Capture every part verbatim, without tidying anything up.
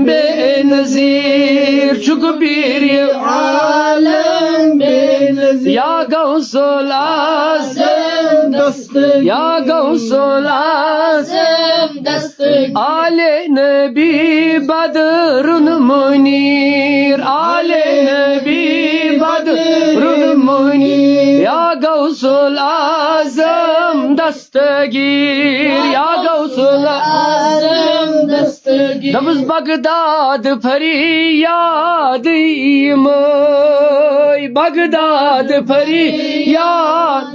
بے نظیر، چھُکھ پیٖرِ عالم بے نظیر۔ یا غوث الاعظم دستگیر، یا غوث الاعظم دستگیر۔ آلِ نبی بدر منیر، آلِ نبی بدر منیر۔ یا غوث الاعظم دستگیر، یا غوث الاعظم دستگیر۔ دَپُس بغداد فریاد یِمَے، بغداد فریاد۔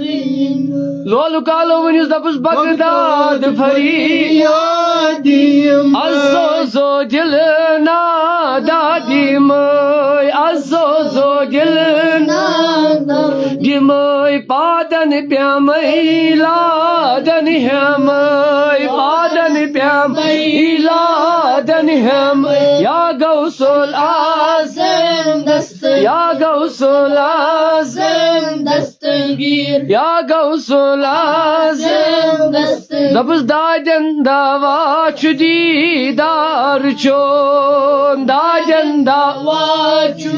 لولہٕ کالو ؤنِس، دَپُس بغداد فریاد یِمَے۔ از سوزو دِل ناداد یِمَے، از سوزو دِل ناداد یِمَے۔ پادن پیمَے لادن ہیمَے، پادن پیمَے لادن ہیمَے۔ یا غوث الاعظم دستگیر، یا غوث الاعظم دستگیر، یا غوث الاعظم دستگیر۔ دَپُس دادٮ۪ن دوا چھُ دیٖدار چون، دادٮ۪ن دوا چھُ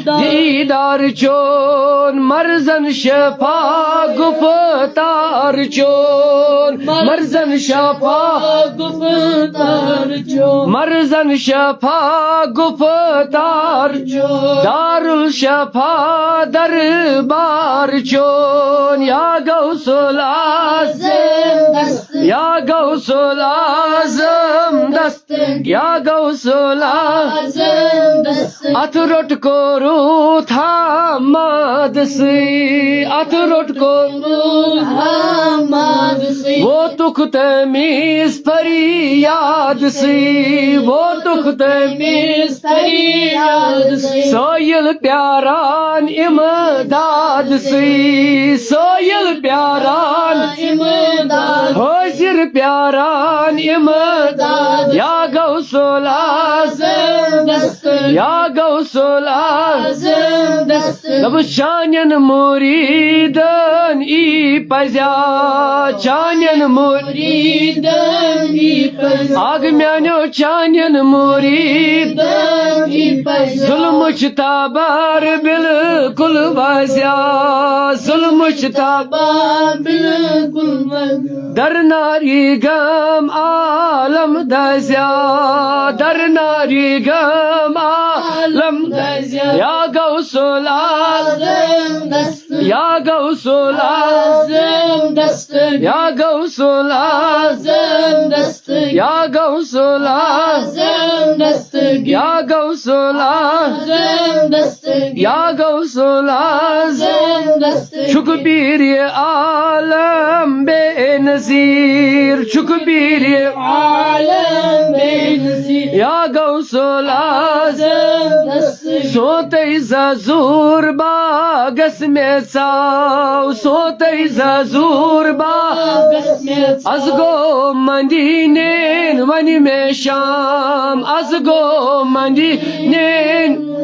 دیٖدار چون۔ مرضن شفا گُفتار چون، مرضن شفا گُفتار چون، مرضن شفا گُفتار چون۔ دارالشفا دربار چون۔ یا غوث الاعظم دستگیر، یا غوث الاعظم دستگیر، یا غوث الاعظم دستگیر۔ اتھ روٚٹ کوٚروٗتھ حماد سٕے، اتھ روٚٹ کوٚروٗتھ حماد سٕے۔ ووتُکھ تٔمِس فریاد سٕے، ووتُکھ تٔمِس فریاد سٕے۔ سٲیِل پیاران امداد سٕے، سٲیِل پیاران امداد، حٲضِر پیاران امداد۔ یا غوث الاعظم دستگیر، یا غوث الاعظم دستگیر۔ دَپُس چانٮ۪ن مُریٖدن یی پزیا، چانٮ۪ن مُریٖدن یی پزیا۔ اکھ میانیو چانٮ۪ن مُریٖدن یی پزیا۔ ظلمٕچ تبر بالکل وزیا، ظلمٕچ تبر بالکل وزیا۔ در ناری غم عالم دزیا، در ناری غم عالم دزیا۔ یا غوث الاعظم دستگیر، یا غوث الاعظم دستگیر، یا غوث الاعظم دستگیر، یا غوث الاعظم دستگیر، یا غوث الاعظم دستگیر، یا غوث الاعظم دستگیر۔ چھُکھ پیٖرِ عالم بے نظیر، چھُکھ پیٖرِ عالم بے نظیر۔ یا غوث الاعظم دستگیر۔ سونتَے زَزوٗر باغس مےٚ ژاو، سونتَے زَزوٗر باغس مےٚ ژاو۔ از گوٚو مندی نین وۄنۍ مےٚ شام، از گوٚو مندی نین۔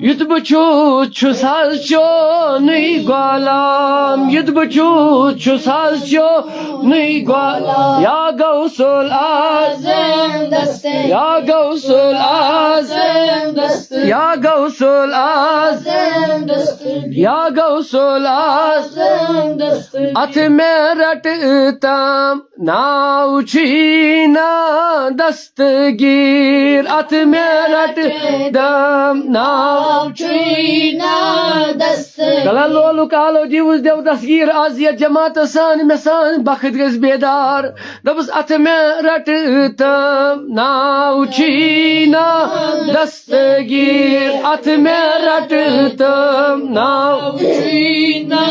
یُتھ بہٕ چھُس، چھُس حظ چونُے غلام، یُتھ بہٕ چھُس، چھُس حظ چونُے غلام۔ یا غوث الاعظم دستگیر، یا غوث الاعظم دستگیر، یا غوث الاعظم دستگیر، یا غوث الاعظم دستگیر۔ اتھ مےٚ رٹہٕ تام ناو چھُے نا دستگیر، اتھ مےٚ رٹہٕ تام ناو چھُے نا دستگیر۔ کلا لولُک آلو دیوس دیو دستگیر، از یتھ جماعتس سان مےٚ سان بخت گژھِ بیدار۔ دپس اتھ مےٚ رٹہٕ تام ناو چھُے نا دستگیر، اتھ مےٚ رٹہٕ تام ناو چھُے نا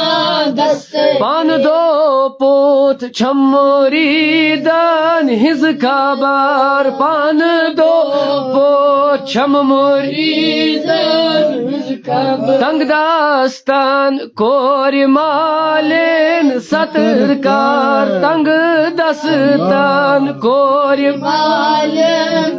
دستگیر۔ پانہٕ دو پوت چھم مریدن ہنز خبر، پانہٕ دو پوت چھم مریدن ہنز خبر۔ تنگ دستن کورِ مالین ستر کار، تنگ دستن کورِ مالین۔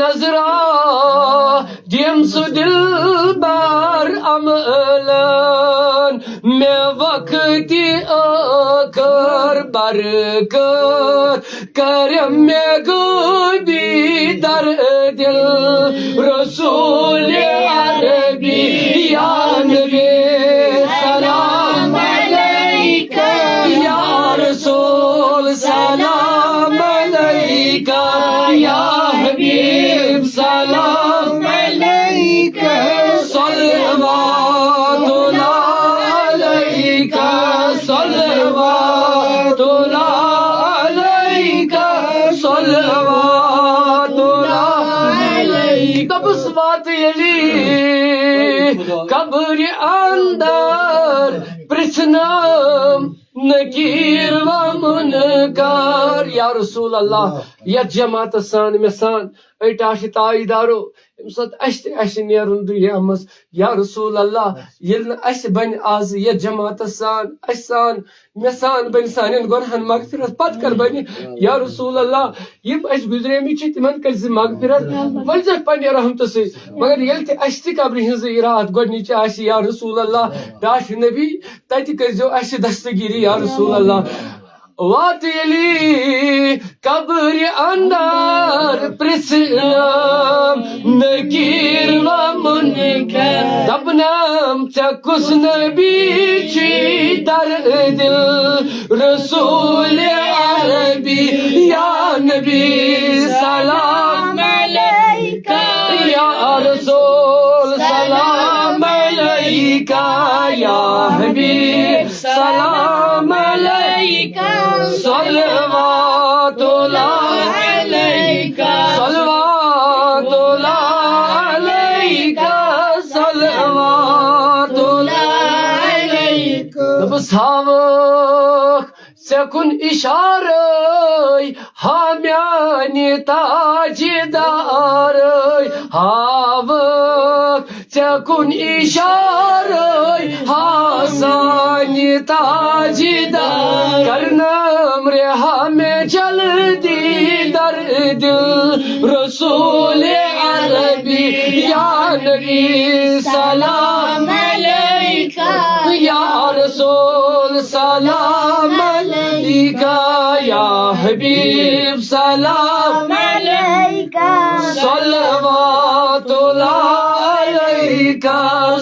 نظرا دیم سُہ دلبر عملن، مےٚ وقتِ ٲخر برکت کرم مےٚ غٲبی در دل۔ رسول عربی یا نبی سلام علیکہ، یا رسول سلام علیکہ، یا حبیب سلام علیکہ، صلوات اللہ علیکہ، صلوات اللہ علیکہ، صلوات اللہ علیکہ۔ دوٚپُس واتہٕ ییٚلہِ قبرِ اندر پرژھنم نکیر و منکر، یا رسول اللہ، یتھ جماعتس سان مےٚ سان أڑۍ ٹاٹھۍ تاج دارو، ییٚمہِ ساتہٕ اَسہِ تہِ آسہِ نیرُن دُنیا منٛز، یا رسول اللہ، ییٚلہِ نہٕ اَسہِ بنہِ آز یتھ جماعتس سان، اَسہِ سان، مےٚ سان بنہِ سانٮ۪ن گۄنہن مغفرت، پتہٕ کر بنہِ، یا رسول اللہ، یِم اَسہِ گُزریمٕتۍ چھِ، تِمن کٔرۍ زِ مغفرت، ؤلۍ زٮ۪کھ پننہِ رحمتہٕ سۭتۍ۔ مگر ییٚلہِ تہِ اَسہِ تہِ قبرِ ہٕنٛزٕے راتھ گۄڈنِچ آسہِ، یا رسول اللہ، ٹاٹھۍ نبی، تتہِ کٔرۍزیو اَسہِ دستگیری، یا رسول اللہ۔ واتہٕ ییٚلہِ قبرِ اندر پرژھنم نکیر و منکر، دپنم ژےٚ کُس نبی چھی در دل؟ رسول عربی یا نبی سلام علیکہ، یا رسول سلام علیکہ، یا حبیب سلام علیکہ، صلوات اللہ علیکہ، صلوات اللہ علیکہ، صلوات اللہ علیکہ۔ دوٚپُس ہاوکھ ژےٚ کُن اِشارَے، ہا میٛانہِ تاجدارَے، ہاوکھ ژےٚ کُن اِشارَے، ہا سانہِ تاجدار۔ کرنم رہا مےٚ جلدی در دل، رسول عربی یا نبی سلام علیکہ، یا رسول سلام علیکہ، یا حبیب سلام علیکہ، صلوات اللہ علیکہ،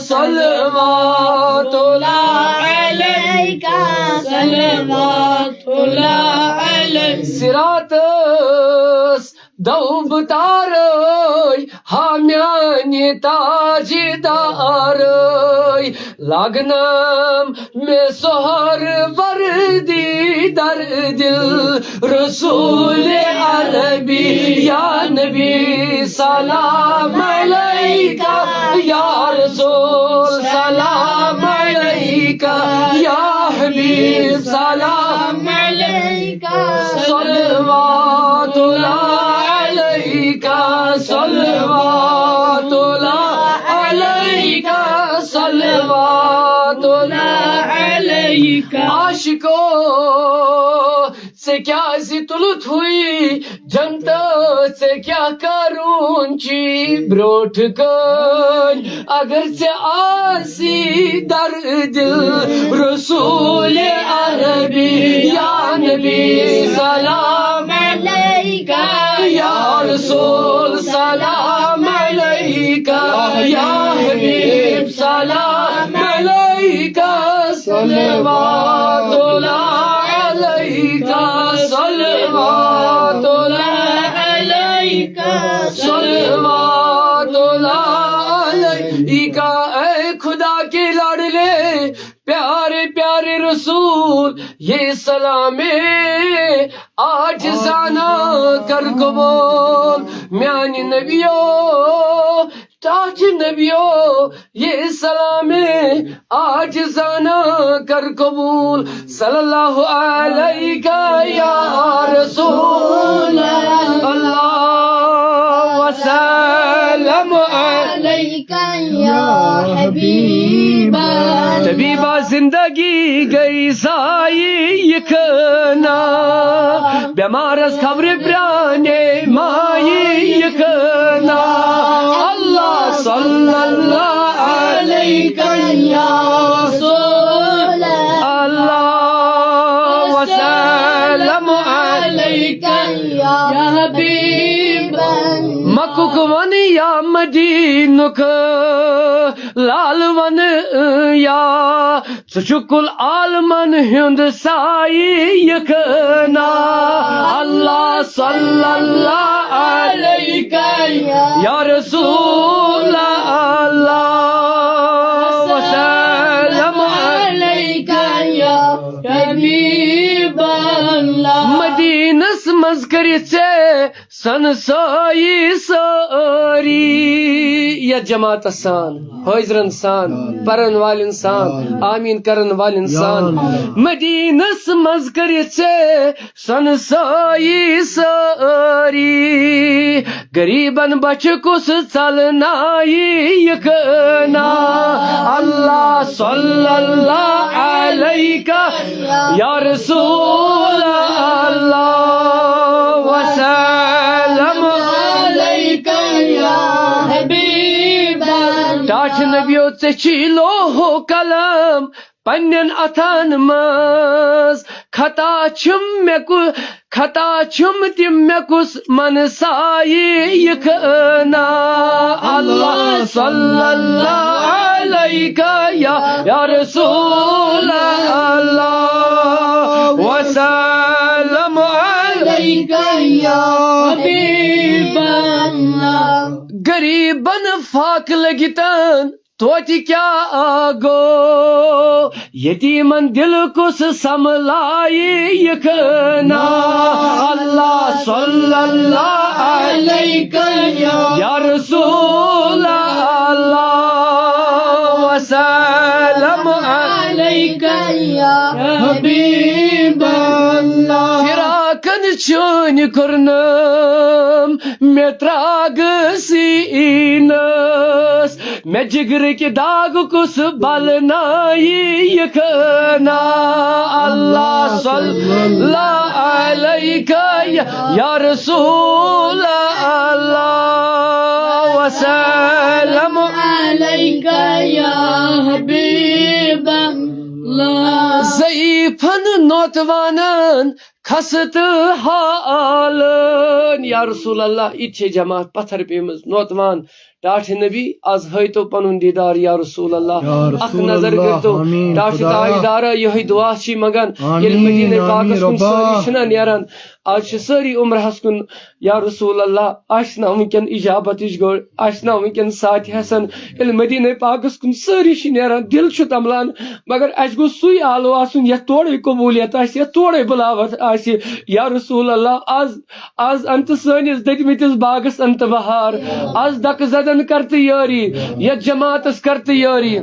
صلوات اللہ علیکہ، صلوات اللہ علیکہ۔ صراطس دو بتارے، ہا میٛانہِ تاجدارے، لاگنم مےٚ سہر وردی در دل، رسول عربی یا نبی سلام علیکہ، یا رسول سلام علیکہ، یا حبیب سلام علیکہ، صلوات اللہ علیکہ، صلوات اللہ علیکہ، صلوات اللہ علیکہ۔ عاشقو، ژےٚ کیٛازِ تُلُتھ ہُے جنتس، ژےٚ کیٛاہ کرُن چھی برٛونٛٹھ کَنۍ؟ اگر ژےٚ آسی در دل رسول عربی یا نبی سلام علیکہ، یا رسول سلام علیکہ، یا حبیب سلام علیکہ، صلوات اللہ علیکہ، صلوات اللہ علیکہ، صلوات اللہ علیکہ۔ اے خدا کے لاڈلے، پیارے پیارے رسول، یہ سلام عاجزانہ کر قبول۔ میانہِ نبیو، ٹاٹھۍ نبیو، یہ سلام عاجزانہ کر قبول۔ صلی اللہ علیکہ یا رسول اللہ، وسلم علیکہ یا حبیب اللہ۔ طبیبہ زندگی گئی ضایع یہِ کھنا، بیمارس خبرِ پرٛانے مایہِ یہِ کھنا۔ اللہ صلی اللہ علیک یا رسول اللہ، وسلم علیک یا حبیب اللہ۔ مکُک ون یا مدینُک لال ون یا، ژٕ چھُکھ کُل عالمن ہُنٛد سایہِ یہِ کھنا۔ اللہ صلی اللہ علیک یا رسول اللہ، وسلم علیک یا حبیب اللہ۔ مدینس منٛز کٔرِتھ ژےٚ سن سٲیی سٲری، یتھ جماعتس سان، حٲضرن سان، پرن والٮ۪ن سان، آمین کرن والٮ۪ن سان۔ مدینس منٛز کٔرِتھ ژےٚ سن سٲیی سٲری، غریبن بچہِ کُس ژلنایہِ یہِ کھنا۔ اللہ صلی اللہ علیک یا رسول اللہ، وسلم علیک یا حبیب اللہ۔ ٹاٹھۍ نبیو، ژےٚ چھی لوح و قلم پننٮ۪ن اتھن منٛز، خطا چھِم مےٚ کُ-، خطا چھِم تِم مےٚ کُس منسایہِ یہِ کھنا۔ اللہ صلی اللہ علیک یا، یا رسول اللہ، وسلم علیک یا حبیب اللہ۔ غریبن فاقہٕ لٔگِتن توتہِ کیٛاہ گوٚو، یتیمن دل کُس سنبھالایہِ یہِ کھنا۔ اللہ صلی اللہ علیک یا رسول اللہ، وسلم علیک یا حبیب اللہ۔ فراقن چٲنۍ کٔرنم مےٚ تراگ سیٖنس، مےٚ جگرٕکۍ داغ کُس بلنایہِ یہِ کھنا۔ اللہ صلی اللہ علیک یا، یا رسول اللہ، وسلم علیک یا حبیب اللہ۔ ضعیفن نوتوانن خستہٕ حالن۔ یا رسول اللہ، یہِ تہِ چھے جماعت پتھر پیمٕژ، نوتوان۔ ٹاٹھۍ نبی، از ہٲیتو پنُن دیدار یا رسول اللہ۔ یا رسول اکھ نظر اللہ، کٔرتو، آمین ٹاٹھۍ خدایا۔ تاجدارا، یہے دعا چھی منگان۔ ییٚلہِ آمین، مدینہ آمین پاکس کُن ربا۔ سٲری چھِنہ نیران، از چھِ سٲری عمرہس کُن۔ یا رسول اللہ، آسہِ نا وٕنکٮ۪ن اجابتٕچ گٲڑۍ، آسہِ نا وٕنکٮ۪ن ساتہِ حسن۔ ییٚلہِ مدینہ پاکس کُن سٲری چھِ نیران، دل چھُ تملان، مگر اسہِ گوٚژھ سُے آلو آسُن یتھ تورے قبولیت آسہِ، یتھ تورے بلاوت آسہِ۔ یا رسول اللہ، از، از انت سٲنِس دٔدمٕتِس باغس انت بہار، از دکہٕ زدن کر تہٕ یٲری، یتھ جماعتس کر تہٕ یٲری۔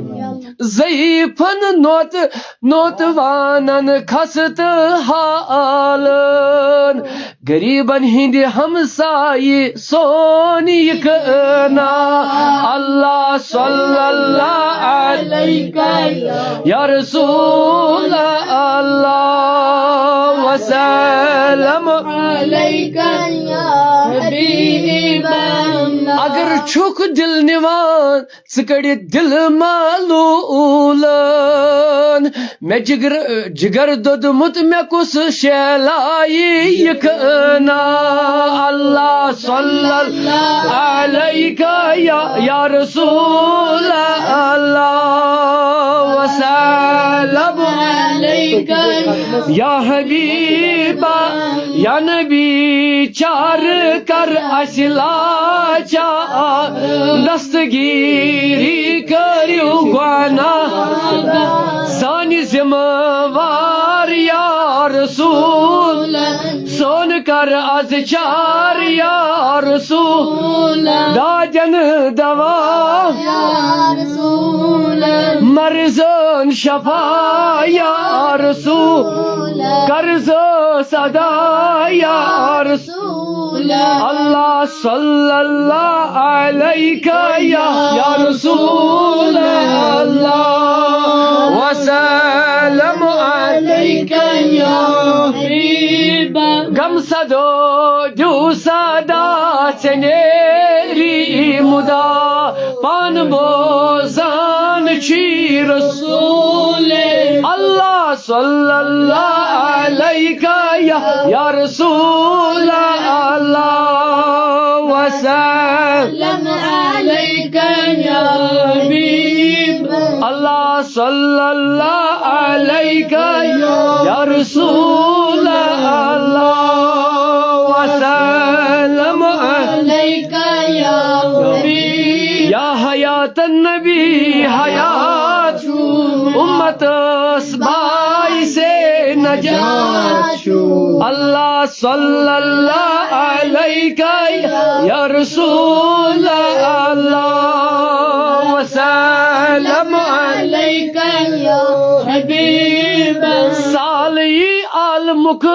ضعیفن نوت، نوتوانن خستہٕ حالن، غریبن ہندِ ہمسایہِ سون یہِ کھنا۔ اللہ صلی اللہ علیک یا رسول اللہ، وسلم علیک یا حبیب اللہ۔ اگر چھُکھ دل نِوان ژٕ کٔڑِتھ دل معلولن، مےٚ جگر، جگر دوٚدمُت مےٚ کُس شیلایہِ یہِ کھنا۔ اللہ صلی اللہ علیک یا، یا رسول اللہ، وسلم علیک یا حبیب، یا نبی چار کر اسہِ لاچار، دستگیری کٔرِو گۄناہ سانہِ ذمہٕ وار یا رسول، سون کر از چار یا رسول، دادٮ۪ن دوا یا رسول، مرضن شفا یا رسول، قرض ادا یا رسول۔ اللہ صلی اللہ علیک یا، یا رسول اللہ، وسلم علیک یا حبیب۔ غم سدو دیو سدا ژے نیری مدا، پان بوزان چھی رسول اللہ صلی اللہ علیک یا، یا رسول اللہ، وسلم علیک یا حبیب اللہ صلی اللہ علیک یا، یا رسول اللہ، وسلم علیک یا حبیب۔ یا حیات النبی حیات امت اس باعث نجات۔ اللہ صلی اللہ علیک یا رسول اللہ، وسلم علیک یا حبیب۔ سالئی عالمک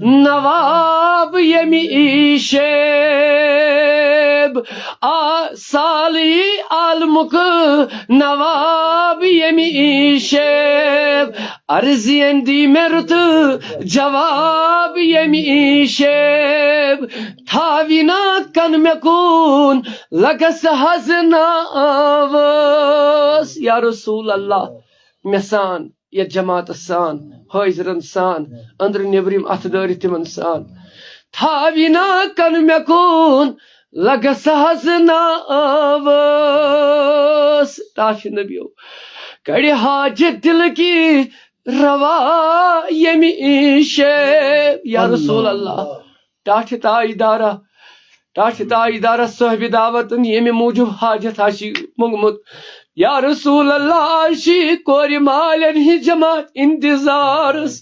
نواب یمی شیب، آ سالئی عالمک نواب یمی شیب، عرضین دی مےٚ رُت جواب یمی شیب، تھاوی نا کن مےٚ کُن لگس حظ ناوس۔ یا رسول اللہ، مےٚ سان، یتھ جماعتس سان، حٲضرن سان، أنٛدرٕ نیٚبرِم اتھٕ دٲرِتھ تِمن سان، تھاوی نا کن مےٚ کُن لگس حظ ناوس۔ ٹاٹھہِ نبیو کڑِ حاجت دل کی روا یمی شیب۔ یا رسول اللہ، ٹاٹھہِ تاجدارہ، ٹاٹھہِ تاجدارہ صاحب دعوتن ییٚمہِ موٗجوٗب حاجت آسی موٚنگمُت۔ یا رسول اللہ، آسی کورِ مالٮ۪ن ہٕنٛز جماعت انتظارس۔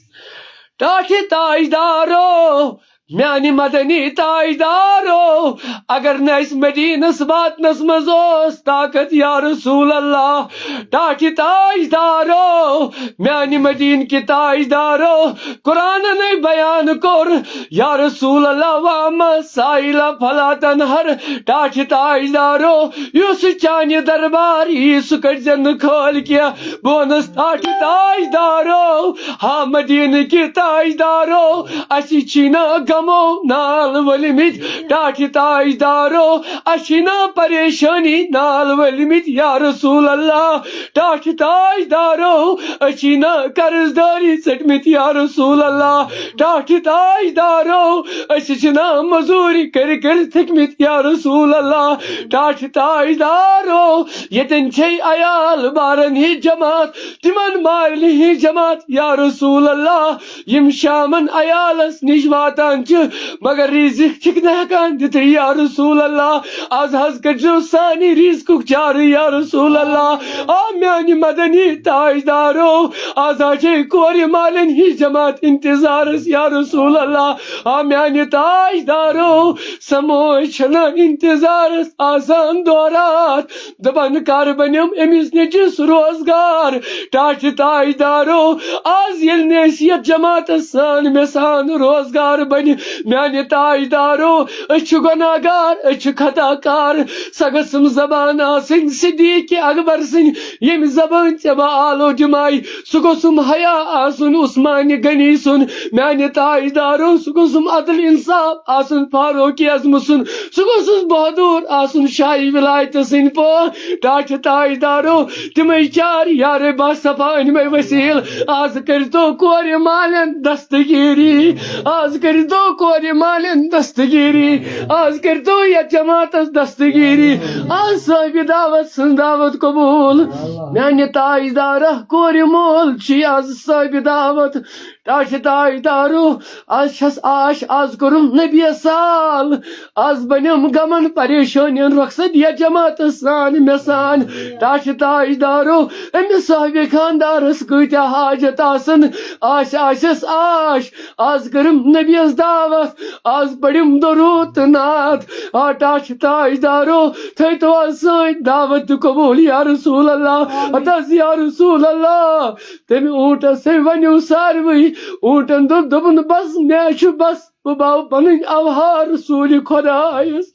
ٹاٹھہِ تاجدارو، میانہِ مدنی تاجدارو، اگر نہٕ اسہِ مدینس واتنس منٛز اوس طاقت، یا رسول اللہ، ٹاٹھہِ تاجدارو، میانہِ مدینہٕ کہِ تاجدارو، قرآنن بیان کوٚر، یا رسول اللہ، واما سائل فلا تنہر، ٹاٹھہِ تاجدارو، یُس چانہِ دربار یی، سُہ کٔڑزٮ۪ن نہٕ خٲلۍ کینٛہہ۔ بہٕ وَنس ٹاٹھہِ تاجدارو، ہا مدینہٕ کہِ تاجدارو، اَسہِ چھی نہ غمو نال ؤلمٕتۍ۔ ٹاٹھہِ تاجدارو، اَسہِ چھی نہ پریشٲنی نال ؤلمٕتۍ، یا رسول اللہ۔ ٹاٹھہِ تاجدارو، أسۍ چھی نہ قرض دٲری ژٔٹمٕتۍ، یا رسول اللہ۔ ٹاٹھہِ تاجدارو، أسۍ چھِ نہ مزوٗری کٔرۍ کٔرۍ تھٔکمٕتۍ، یا رسول اللہ۔ ٹاٹھہِ تاجدارو، ییٚتٮ۪ن چھے عیال بارن ہٕنٛز جماعت، تِمن مالہِ ہٕنٛز جماعت، یا رسول اللہ، یِم شامن عیالس نِش واتان چھِ، مگر رزق چھِکھ نہٕ ہٮ۪کان دِتھٕے، یا رسول اللہ۔ از حظ کٔرۍزیو سانہِ رزقُک چارٕ، یا رسول اللہ۔ آ میانہِ مدنی تاجدارو، از حظ چھے کورِ مالٮ۪ن ہٕنٛز جماعت انتظارس، یا رسول اللہ۔ آ میانہِ تاجدارو، سموج چھنہٕ انتظارس آسان دورات۔ دپان کر بنیم أمِس نیٚچوِس روزگار۔ ٹاٹھہِ تاجدارو، از ییٚلہِ نہٕ أسۍ یتھ جماعتس سان مےٚ سان روزگار بنہِ، میانہِ تاجدارو، أسۍ چھِ گۄناہگار، أسۍ چھِ خطا کار۔ سۄ گٔژھٕم زبان آسٕنۍ صدیق اکبر سٕنٛدۍ، ییٚمہِ زبٲنۍ ژےٚ بہٕ آلو دِمے۔ سُہ گوٚژھُم حیا آسُن عثمان غنی سُنٛد، میانہِ تاجدارو، سُہ گوٚژھُم عدل انصاف آسُن فاروق اعظم سُنٛد، سُہ گوٚژھُس بہادُر آسُن شاہی ولایتہٕ سٕنٛدۍ پٲٹھۍ۔ ٹاٹھہِ تاجدارو، تِمے چار یارے با صفا أنۍ مےٚ وسیٖل۔ آز کٔرۍتو کورِ مالٮ۪ن دستگیٖری، آز کٔرۍتو کورِ مالٮ۪ن دستگیٖری، آز کٔرۍتو یتھ جماعتس دستگیٖری۔ آز صٲحبِ دعوت سٕنٛز دعوت قبوٗل۔ میانہِ تاجدارہ کورِ مول چھُے آز صٲحبِ دعوت۔ ٹاٹھہِ تاجدارو، از چھس آش، از کوٚرُم نبی سال، از بنیم غمن پریشٲنین رۄخصت یا جماعتس سان مےٚ سان۔ ٹاٹھہِ تاجدارو، أمِس صاحبِ خاندارس کۭتیاہ حاجت آسن، آش آشس آش، از کٔرٕم نبیس دعوت، از پٔرِم درود تہٕ نعت۔ آ ٹاٹھہِ تاجدارو، تھٲیتو از سٲنۍ دعوت تہِ قبول یا رسول اللہ۔ ہتس یا رسول اللہ، تمہِ اوٗنٹس ہے ونیو ساروٕے، اوٗنٹن دوٚپ، دوٚپُن، "بس، مےٚ چھُ بس، بہٕ باو پنٕنۍ اوہار رسوٗلِ خۄدایس۔"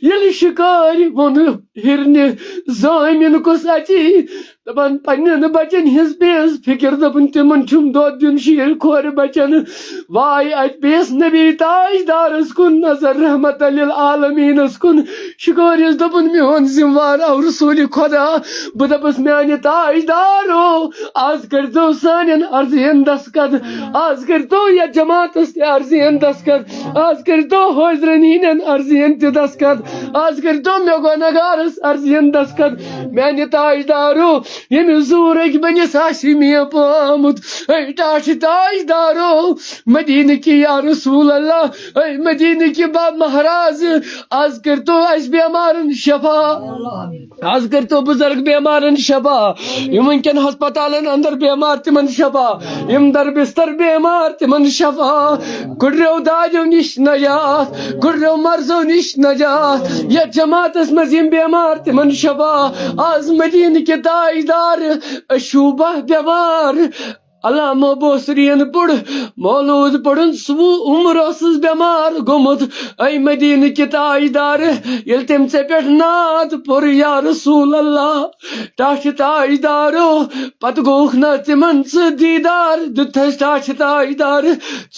ییٚلہِ شِکٲرۍ ووٚن ہِرنہِ، زٲمِن کُس اَژی؟ دَپان، پنٛنٮ۪ن بَچَن ہِنٛز پیٚیَس فِکِر، دوٚپُن، تِمَن چھُم دۄد دیُن شیٖرۍ کھورِ بَچَن۔ واے اَتہِ پیٚیَس نبی تاجدارَس کُن نظر، رحمت للعالمیٖنَس کُن۔ شِکٲرِس دوٚپُن، میون ذِمہٕ وار آو رسوٗلِ خۄدا۔ بہٕ دَپَس، میٛانہِ تاجدارو، آز کٔرۍتو سانٮ۪ن عرضیَن دستخط۔ آز کٔرۍتو یَتھ جماعتَس تہِ عرضیَن دستخط۔ آز کٔرۍتو حٲضرَن ہِنٛدٮ۪ن عرضیَن تہِ دستخط۔ آز کٔرۍتو مےٚ گۄنہگارَس عرضیَن دستخط۔ میٛانہِ تاجدارو، ییٚمہِ زوٗرٕکۍ بٔنِس آسہِ میٖنہٕ پوٚمُت۔ اے ٹاٹھہِ تاجدارو، مدیٖنہٕ کہِ یا رسول اللہ، اے مدیٖنہٕ کہِ با مہراز، آز کٔرۍتو اَسہِ بٮ۪مارَن شفا۔ آز کٔرۍتو بُزرگ بٮ۪مارَن شفا۔ یِم وٕنکٮ۪ن ہسپتالَن اندر بٮ۪مار، تِمَن شفا۔ یِم در بستر بٮ۪مار، تِمَن شفا۔ کُڑریو دادیو نِش نجات، کُڑریو مرضو نِش نجات۔ یَتھ جماعتَس منٛز یِم بٮ۪مار، تِمَن شفا۔ آز مدیٖنہٕ کہِ تاجدار، أشوٗبہ بٮ۪مار۔ علامہ بوسریَن پوٚر مولوٗد پوٚرُن، سُہ عمر اوسُس بٮ۪مار گوٚمُت۔ اے مدیٖنہٕ کہِ تاجدار، ییٚلہِ تٔمۍ ژےٚ پٮ۪ٹھ ناد پوٚر یا رسول اللہ، ٹاٹھہِ تاجدارو، پتہٕ گوٚوُکھ نہ تِمن ژٕ دیٖدار، دیُتتھس ٹاٹھہِ تاجدار۔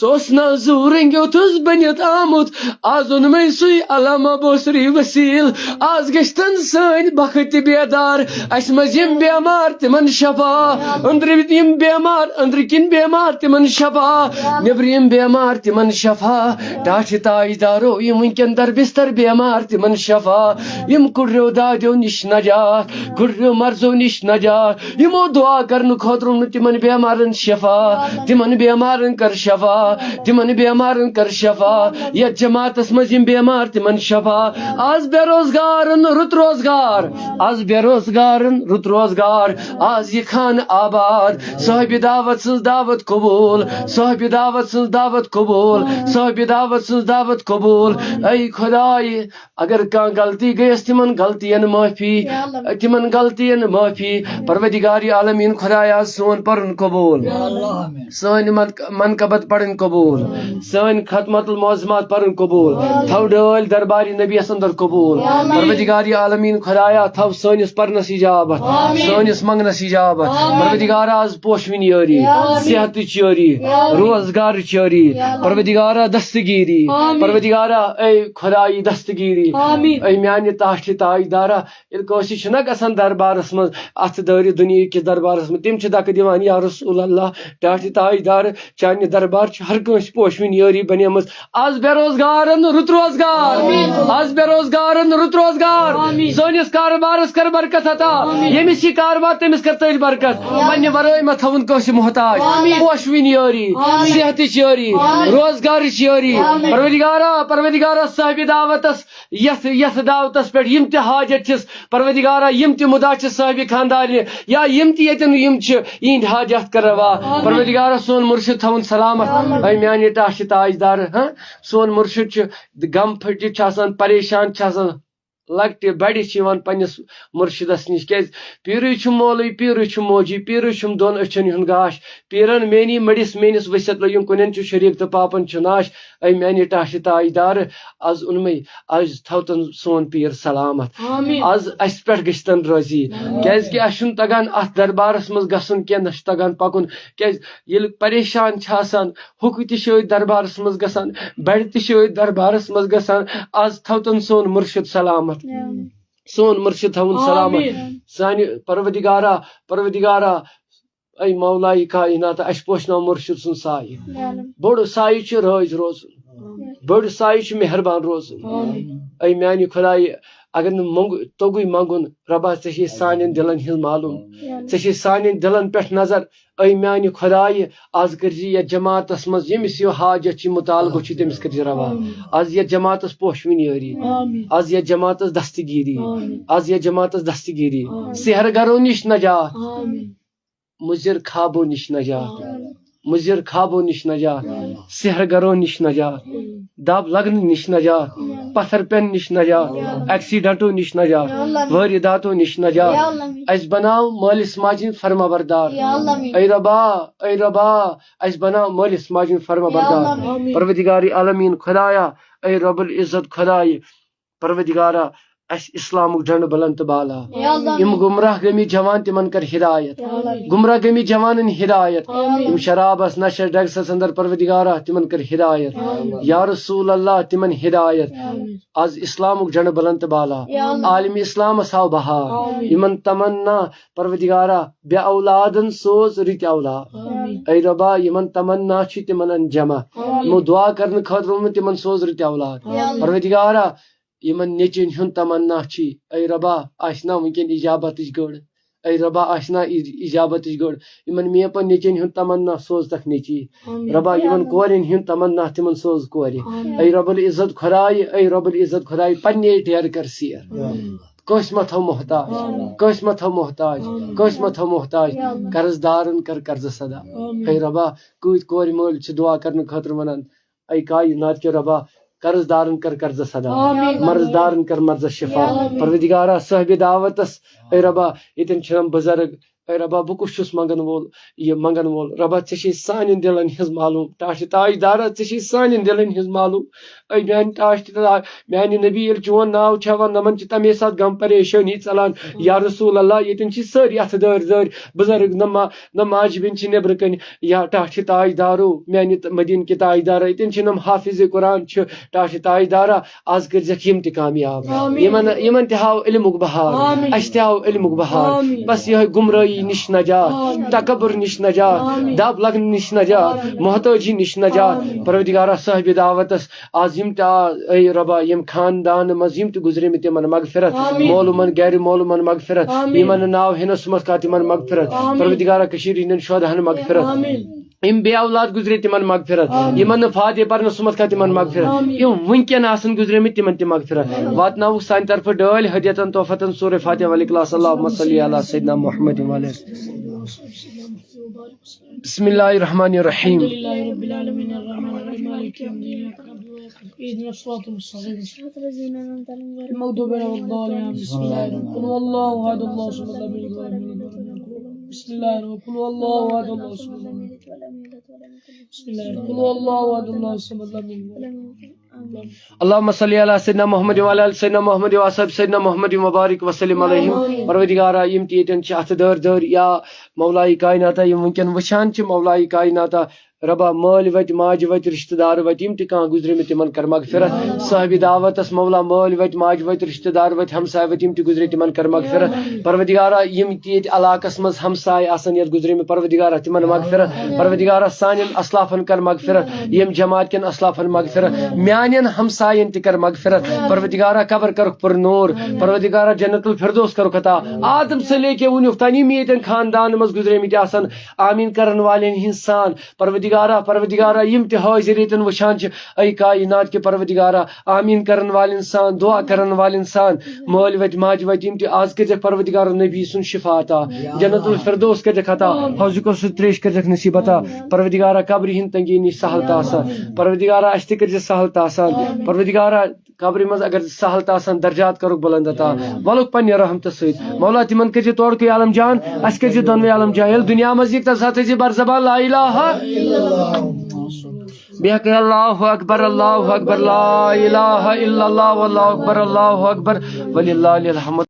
ژٕ اوس نہ زوٗ رٔنٛگیوتھس بٔنِتھ آمُت، آز اوٚن مےٚ سُے علامہ بوسری وسیٖل۔ آز گٔژھتن سٲنۍ بخت تہِ بیدار، اَسہِ منٛز یِم بٮ۪مار تِمن شفا، أنٛدرٕ یِم بٮ۪مار، أنٛدرٕ کِنۍ بٮ۪مار تِمن شفا، نیٚبرٕ یِم بٮ۪مار تِمن شفا۔ ٹاٹھہِ تاجدارو، یِم وٕنکٮ۪ن در بستر بٮ۪مار تِمن شفا، یِم کُڑریو دادیو نِش نجات، کُڑریو مرضو نِش نجات، یِمو دُعا کرنہٕ خٲطرٕ نہٕ تِمن بٮ۪مارن شفا، تِمن بٮ۪مارن کر شفا، تِمن بٮ۪مارن کر شفا۔ یتھ جماعتس منٛز یِم بٮ۪مار تِمن شفا۔ آز بے روزگارن رُت روزگار، آز بے روزگارن رُت روزگار، آز یہِ خانہٕ آباد۔ صاحبِ دعوت سٕنٛز دعوت قبوٗل، صاحبِ دعوت سٕنٛز دعوت قبوٗل، صاحبِ دعوت سٕنٛز دعوت قبوٗل۔ اے خۄداے، اگر کانٛہہ غلطی گٔیَس، تِمن غلطین معٲفی، یا اللہ۔ تِمن غلطین معٲفی۔ پروردگارِ عالمیٖن خۄدایا، سون پرُن قبوٗل۔ یا اللہ۔ سٲنۍ من-، منقبت پرٕنۍ قبوٗل۔ سٲنۍ ختمت المعظمات پرٕنۍ قبوٗل۔ تھاو ڈٲلۍ دربارِ نبیَس اندر قبوٗل۔ یا اللہ۔ پروردگارِ عالمیٖن خۄدایا، تھاو سٲنِس پرنس اجابت، آمین۔ سٲنِس منگنس اجابت۔ آمین۔ پروردگارا، از پوشوٕنۍ یٲری، یا اللہ۔ صحتٕچ یٲری، یا اللہ۔ روزگارٕچ یٲری، یا اللہ۔ پروردگارا، دستگیٖری، آمین۔ پروردگارا، اے خۄدایہِ دستگیٖری۔ آمین۔ اے میانہِ ٹاٹھہِ تاجدارا، ییٚلہِ کٲنٛسہِ چھُنہ گژھان دربارس منٛز، اتھٕ دٲرِتھ دُنیہٕکِس دربارس منٛز، تِم چھِ دکہٕ دِوان، یا رسول اللہ، ٹاٹھہِ تاجدار، چانہِ دربار چھِ ہر کٲنٛسہِ پوشوٕنۍ یٲری بنیمٕژ۔ از بے روزگارن رُت روزگار، آمین۔ از بے روزگارن رُت روزگار، آمین۔ سٲنِس کارٕبارس کر برکت عطا، آمین۔ ییٚمِس یہِ کارٕبار، تٔمِس کر تٔتھۍ برکت، آمین۔ پننہِ ورٲے مہ تھاوُن کٲنٛسہِ محتاج، آمین۔ پوشوٕنۍ یٲری، آمین۔ صحتٕچ یٲری، آمین۔ روزگارٕچ یٲری، آمین۔ پروردگارا، پروردگارا، صاحبِ دعوتس یتھ، یتھ دعوتس پٮ۪ٹھ یِم تہِ حاجت چھِس، پروردگارا، یِم تہِ مُدا چھِ صاحبِ خاندارنہِ یا یِم تہِ ییٚتٮ۪ن یِم چھِ، یِہِنٛدۍ حاجات کر روا۔ آمین۔ پروردگارا، سون مُرشِد تھاوُن سلامت۔ آمین۔ اے میانہِ ٹاٹھہِ تاجدار، ہاں، سون مُرشِد چھُ غم پھٔٹِتھ چھُ آسان، پریشان چھُ آسان، لۄکٹہِ بڑِ چھِ یِوان پننِس مُرشِدس نِش۔ کیازِ؟ پیٖرٕے چھُم مولٕے، پیٖرٕے چھُم موجی، پیٖرٕے چھُم دۄن أچھن ہُنٛد گاش۔ پیٖرن میٛٲنی مٔڑِس میٛٲنِس ؤسِتھ لوٚگِم، کُنٮ۪ن چھُ شریٖک تہٕ پاپن چھُ ناش۔ اے میٛانہِ ٹاٹھہِ تاجدارٕ، از اوٚن مے، از تھاو تن سون پیٖر سلامت۔ آمین۔ از اسہِ پٮ۪ٹھ گٔژھۍ تن رٲضی۔ آمین۔ کیازِ کہِ اسہِ چھُنہٕ تگان اتھ دربارس منٛز گژھُن کینٛہہ، نہ چھُ تگان پکُن۔ کیازِ ییٚلہِ پریشان چھِ آسان، ہُکہٕ تہِ چھِ أتھۍ دربارس منٛز گژھان، بڑِ تہِ چھِ أتھۍ دربارس منٛز گژھان۔ از تھاو تن سون مُرشِد سلامت۔ آمین۔ سون مُرشِد تھاوُن سلامت۔ آمین۔ سانہِ پروردگارا، پروردگارا، اے مولایہِ کائنات، اسہِ پوشناو مُرشِد سُنٛد سایہِ۔ آمین۔ بوٚڑ سایہِ چھُ رٲضۍ روزُن۔ آمین۔ بوٚڑ سایہِ چھُ مہربان روزُن۔ آمین۔ اے میانہِ خۄدایہِ، اگر نہٕ مۄنگ-، توٚگُے منٛگُن، رۄبا، ژےٚ چھے سانٮ۪ن دِلن ہٕنٛز معلوم۔ آمین۔ ژےٚ چھے سانٮ۪ن دِلن پٮ۪ٹھ نظر۔ اے میانہِ خۄدایہِ، از کٔرۍ زِ یتھ جماعتس منٛز ییٚمِس یہِ حاجت چھُ، مُطالبہٕ چھُ، تٔمِس کٔرۍ زِ روا۔ آمین۔ از یتھ جماعتس پوشوٕنۍ یٲری۔ آمین۔ از یتھ جماعتس دستگیٖری۔ آمین۔ از یتھ جماعتس دستگیٖری۔ آمین۔ سحر گرو نِش نجات۔ آمین۔ مُضر خوابو نِش نجات۔ آمین۔ مُضر خوابو نِش نجات۔ آمین۔ سحر گرو نِش نجات۔ آمین۔ دب لگنہٕ نِش نجات۔ آمین۔ پتھر پٮ۪ن نِش نجات، ایکسیڈنٹو نِش نجات، وارداتو نِش نجات۔ اَسہِ بناو مٲلِس ماجہِ ہٕنٛدۍ فرما بردار۔ اے ربا، اے ربا، اَسہِ بناو مٲلِس ماجہِ ہٕنٛدۍ فرما بردار۔ پروردگار عالمین خدایا، اے رب العزت خدایہِ، پروردگارا، اَسہِ اسلامُک جنڈٕ بلند تہٕ بالا۔ یِم گمراہ گٔمٕتۍ جوان، تِمن کر ہدایت۔ گمراہ گٔمٕتۍ جوانن ہدایت۔ یِم شرابس، نشس، ڈرگسس اندر، پروردگارا، تِمن کر ہدایت۔ یا رسول اللہ، تِمن ہدایت۔ از اسلامُک جنڈٕ بلند تہٕ بالا۔ عالم اسلامس ہاو بہار۔ یِمن تمنا، پروردگارا، بے اولادن سوز رٕتۍ اولاد۔ اے ربا، یِمن تمنا چھِ، تِمن ان جمع۔ یِمو دعا کرنہٕ خٲطرٕ ووٚنمُت، تِمن سوز رٕتۍ اولاد۔ پروردگارا، یِمن نیٚچوٮ۪ن ہُنٛد تمنا چھِ، اے ربا، آسہِ نا وٕنکٮ۪ن اجابتٕچ گٔر؟ اے ربا، آسہِ نا اِج-، اجابتٕچ گٔر؟ یِمن میپن نیٚچوٮ۪ن ہُنٛد تمنا، سوزتکھ نیٚچی۔ ربا، یِمن کورٮ۪ن ہُنٛد تمنا، تِمن سوز کورِ۔ اے رب العزت خدایہِ، اے رب العزت خدایہِ، پننے ٹیرٕ کر سیر۔ کٲنٛسہِ مہ تھاو محتاج، کٲنٛسہِ مہ تھاو محتاج، کٲنٛسہِ مہ تھاو محتاج۔ قرض دارن کر قرضس ادا۔ اے ربا، کۭتۍ کورِ مٲلۍ چھِ دعا کرنہٕ خٲطرٕ ونان، اے کائنات کہِ ربا، قرض دارن کر قرضس ادا، مرض دارن کر مرضس شفا۔ پروردگارا، صاحبِ دعوتس، اے ربا، ییٚتٮ۪ن چھِ یِم بُزرگ، اے ربا، بہٕ کُس چھُس منگن وول، یہِ منگن وول؟ ربا، ژےٚ چھے سانٮ۪ن دِلن ہٕنٛز معلوم، ٹاٹھِ تاجدارا، ژےٚ چھے سانٮ۪ن دِلن ہٕنٛز معلوم۔ اے میانہِ ٹاٹھِ تاج، میانہِ نبی، ییٚلہِ چون ناو چھُ ہٮ۪وان، نمن چھِ تمے ساتہٕ غم پریشٲنی ژلان۔ یا رسول اللہ، ییٚتٮ۪ن چھِ سٲری اتھٕ دٲرۍ دٲرۍ، بُزرگ، نہ ما-، نہ ماجہِ بیٚنہِ چھِ نیبرٕ کنہِ۔ یا ٹاٹھِ تاجدارو، میانہِ تہٕ مدیٖنہٕ کہِ تاجدارا، ییٚتٮ۪ن چھِ نم حافظ قرآن چھِ، ٹاٹھِ تاجدارا، از کٔرزیکھ یِم تہِ کامیاب۔ یِمن، یِمن تہِ ہاو علمُک بہار، اسہِ تہِ ہاو علمُک بہار۔ بس یِہوٚے گمرٲہی نِش نجات، تکبر نِش نجات، دب لگنہٕ نِش نجات، محتٲجی نِش نجات۔ پروردگارا، صاحبِ دعوتس آز یِم تہِ آ-، اے ربا، یِم خاندان منٛز یِم تہِ گُزریمٕتۍ، تِمن مغفرت۔ مولوٗمن، گرِ مولوٗمن مغفرت۔ یِمن نہٕ ناو ہینس سُمتھ کانٛہہ، تِمن مغفرت۔ پروردگارا، کٔشیٖرِ ہٕنٛدٮ۪ن شہداہن مغفرت۔ یِم بے اولاد گُزرے، تِمن مغفرت۔ یِمن نہٕ فاتحہ پرنس سُمتھ کانٛہہ، تِمن مغفرت۔ یِم وٕنکیٚن آسن گُزریمٕتۍ، تِمن تہِ مغفرت۔ واتناوُکھ سانہِ طرفہٕ ڈٲلۍ ہدیتن تحفتن سورہ فاتحہ ولیکلاس۔ اللہم صلی علی سیدنا محمد وعلی آلہ۔ بسم اللہ الرحمن الرحیم۔ الحمد لله رب العالمين، الرحمن الرحيم، مالك يوم الدين، إياك نعبد وإياك نستعين، اهدنا الصراط المستقيم، صراط الذين أنعمت عليهم غير المغضوب عليهم ولا الضالين. بسم الله الرحمن الرحيم. قل هو الله أحد، الله الصمد، لم يلد ولم يولد. بسم الله الرحمن الرحيم. قل هو الله أحد، الله الصمد، لم يلد ولم يولد. بسم الله الرحمن الرحيم. قل هو الله أحد، الله الصمد، لم يلد ولم يولد. اللہم صلی علی سیدنا محمد وعلی آل سیدنا محمد وصحب سیدنا محمد وبارک وسلم علیہم۔ پروردگارا، یِم تہِ ییٚتٮ۪ن چھِ اَتھٕ دٲرۍ دٲرۍ یا مولایہِ کائناتا، یِم وٕنکٮ۪ن وٕچھان چھِ مولایہِ کائناتا، ربا، مٲلۍ وتۍ، ماجہِ وتۍ، رشتہٕ دار وتۍ، یِم تہِ کانٛہہ گُزریمٕتۍ، تِمن کر مغفرت۔ صاحبِ دعوتس مولا، مٲلۍ وتۍ، ماجہِ وتۍ، رشتہٕ دار وتۍ، ہمسایہِ وتۍ، یِم تہِ گُزرے، تِمن کر مغفرت۔ پروردگارا، یِم تہِ ییٚتہِ علاقس منٛز ہمسایہِ آسن یتھ گُزریمٕتۍ، پروردگارا، تِمن مغفرت۔ پروردگارا، سانٮ۪ن اسلافن کر مغفرت، یِم جماعت کٮ۪ن اسلافن مغفرت، میانٮ۪ن ہمساین تہِ کر مغفرت۔ پروردگارا، قبر کرُکھ پر نور، پروردگارا، جنت الفردوس کرُکھ عطا۔ آدم سے لے کے وُنیُک تام یِم ییٚتٮ۪ن خاندان منٛز گُزریمٕتۍ آسن، آمین کرن والٮ۪ن ہٕنٛز سان۔ پروردگارا، پروردگارا، یِم تہِ حٲضِر ییٚتٮ۪ن وٕچھان چھِ، اے کائنات کہِ پروردگارا، آمین کرن والٮ۪ن سان، دعا کرن والٮ۪ن سان، مٲلۍ وتۍ، ماجہِ وتۍ، یِم تہِ آز کٔرزٮ۪کھ پروردگارا نبی سُنٛد شفا عطا، جنت الفردوس کٔرزٮ۪کھ عطا، حوض کوثر تریش کٔرزٮ۪کھ نصیب عطا۔ پروردگارا، قبرِ ہِنٛد تنگی نِش سہل تہٕ آسان، پروردگارا، اَسہِ تہِ کٔرزِ سہل تہٕ آسان۔ پروردگارا، قبرِ منٛز اگر سہل تہٕ آسان، درجات کرُکھ بلند عطا، ولُکھ پننہِ رحمتہٕ سۭتۍ۔ مولا، تِمن کٔرزِ تورکُے عالم جان، اَسہِ کٔرزِ دۄنوَے عالم جان۔ ییٚلہِ دُنیا منٛز یِکھ، تَمہِ ساتہٕ تھٲیزِ بر زبان لا الہ۔ بیٚیہِ ہیٚکہِ اللہ اکبر، اللہ اکبر، لا الہ الا اللہ، واللہ اکبر، اللہ اکبر، وللہ الحمد۔